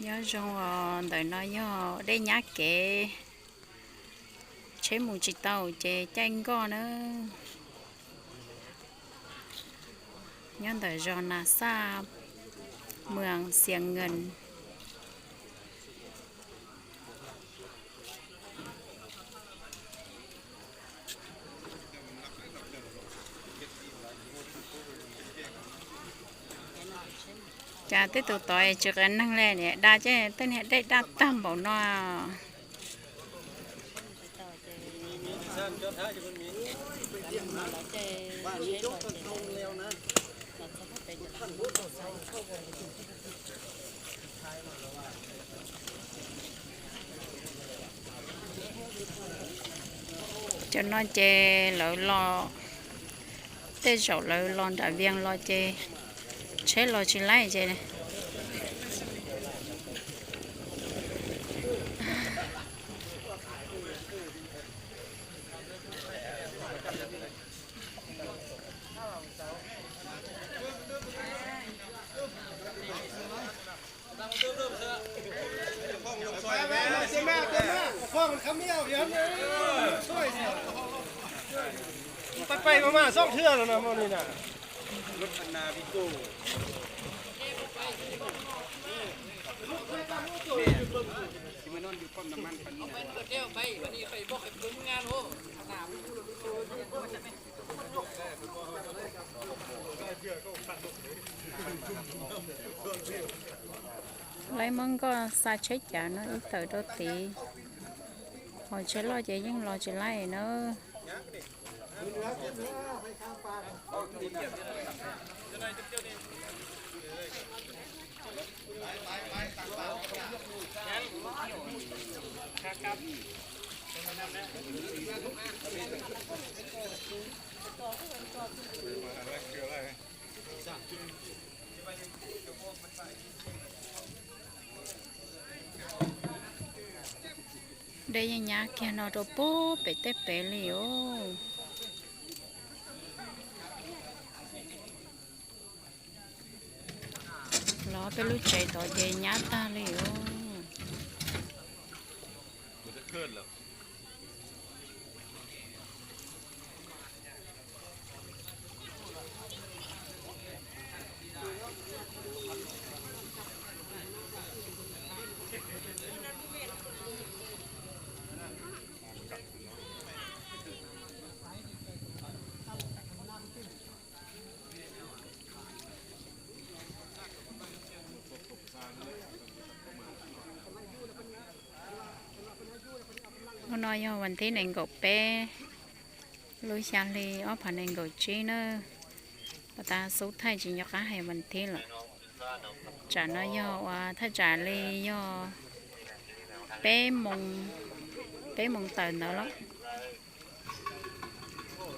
Nyob zoo os, ntawm no yog dej nyab kev, tsheb mus tsis tau ces caij nkoj na. Nyob ntawm zos Nas Xaj, moos Xias Nkees. Cas tej tus tod tsis qias neeg li, niag daj ces tej niag dej daj tag npaum no. Cov no ces lawv los, tej zaum lawv los nram Vias los ces tsheb los tsis laib ces Pais pais mas mas xob thwj no no li na. Laib muab nkoj xa tsheb cav no ib tawm rau tid, ho tsheb loj ces yeej los tsis laib na. Dej yeej nyab kiag no rau pem tej pem li os. Los peb lub tsev tod ces nyab tag li os. Hnub no yog vas thib nees nkaum peb, lub xya hli ob phav nees nkaum tsib na. Pas tas xub thaij tsis nco qab hais vas thib lawm. Tsam no yog uas thaj tsam li yog peb moos, peb moos tawm ntawd lawm.